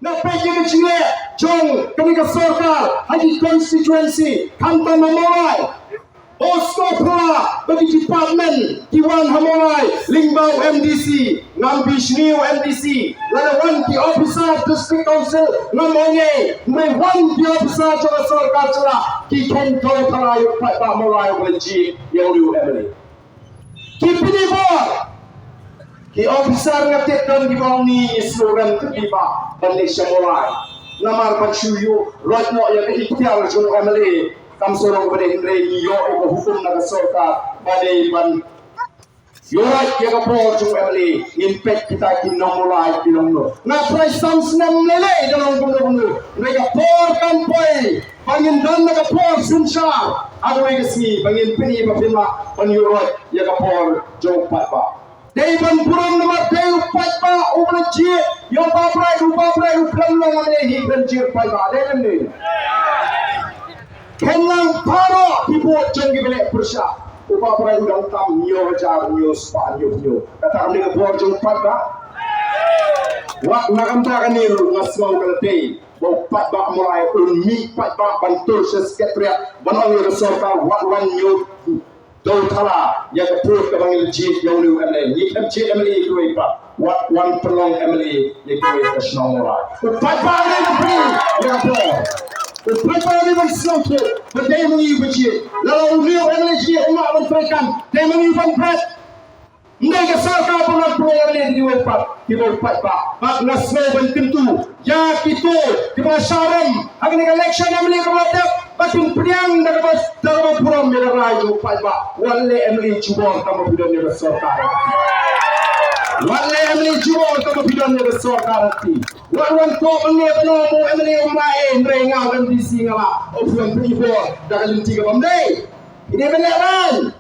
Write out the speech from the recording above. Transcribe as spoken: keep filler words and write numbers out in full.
Na peit ïa ka jingleh jong kane ka sorkar ha ki constituency, khamtam ha Mawlai. Ba sngewphylla ba ki department ki wan ha Mawlai lyngba u M D C, ngam bishni u M D C, lada wan ki officer district council ngam ong ei, hynrei wan ki officer jong ka sorkar jylla, ki kheiñ kawthala ïa u paidbah Mawlai uba la jied ïa u M L A. Ki pyni bor. Ki officer nga tip don kiba ong ni, ngi sngewrem te kiba ban leit sha Mawlai. Namar ban shu ïoh roit noh ïa ka iktiar jong u M L A kam sngewrem ba dei, hynrei ngi ïoh ïa ka hukum na ka sorkar ba dei ban ïoh roit ïa ka bor jong u M L A. Ngin peit kita ki nong Mawlai ki nongno. Nga trai san snem lei lei da long kumno kumno. Hynrei ka por kam poi ba ngin don na ka por synshar ha kawei ka sngi ba ngin pyni ba phin lah ban ïoh roit ïa ka bor jong u paidbah. Dei ban burom namar dei u paidbah uba la jied ïa u Bah Bright, u Bah Bright u khlem long M L A hi khlem jied paidbah, dei lem ne. Khlem long. Baroh ki vote jong kiba leh pyrshah, u Bah Bright u dang tam hynñiew hajar hynñiew spah hynñiew hynñiew. Kata kam dei ka bor jong u paidbah. Wat na kam ta kane ruh nga sngew ka la dei ba u paidbah Mawlai un mih paidbah ban tur sha secretariat ban ong ïa ka sorkar wat wan ñiewdew thala ïa ka pud kaba ngi la jied ïa une u M L A. Ngi khlem jied M L A ïa kiwei pat, wat wan pynlong M L A ïa kiwei ka shnong Mawlai. U paidbah u dei ban pynlong ïa ka por. U paidbah u dei ban sngewthuh ba dei ma ngi ba jied. Lada une u M L A jong ngi um lah ban treikam, dei ma ngi ban bret. Ym dei ka sorkar ba nang pynlong ïa kiwei pat, kiba u paidbah. Bad nga sngew ban kyntu ïa kito kiba shah rem ha kane ka election M L A kaba la dep, ba kin pdiang da kaba, da kaba burom ïa ka rai jong u paidbah. Wat leh M L A jubor tangba phi don ïa ka sorkar. Wat leh M L A jubor tangba phi don ïa ka sorkar. Wat wan kop ne ba no mo M L A um lah, eh, hynrei nga u M D C nga lah. U phi wan pynbor da ka lynti kaba ym dei. Ine ban leh ban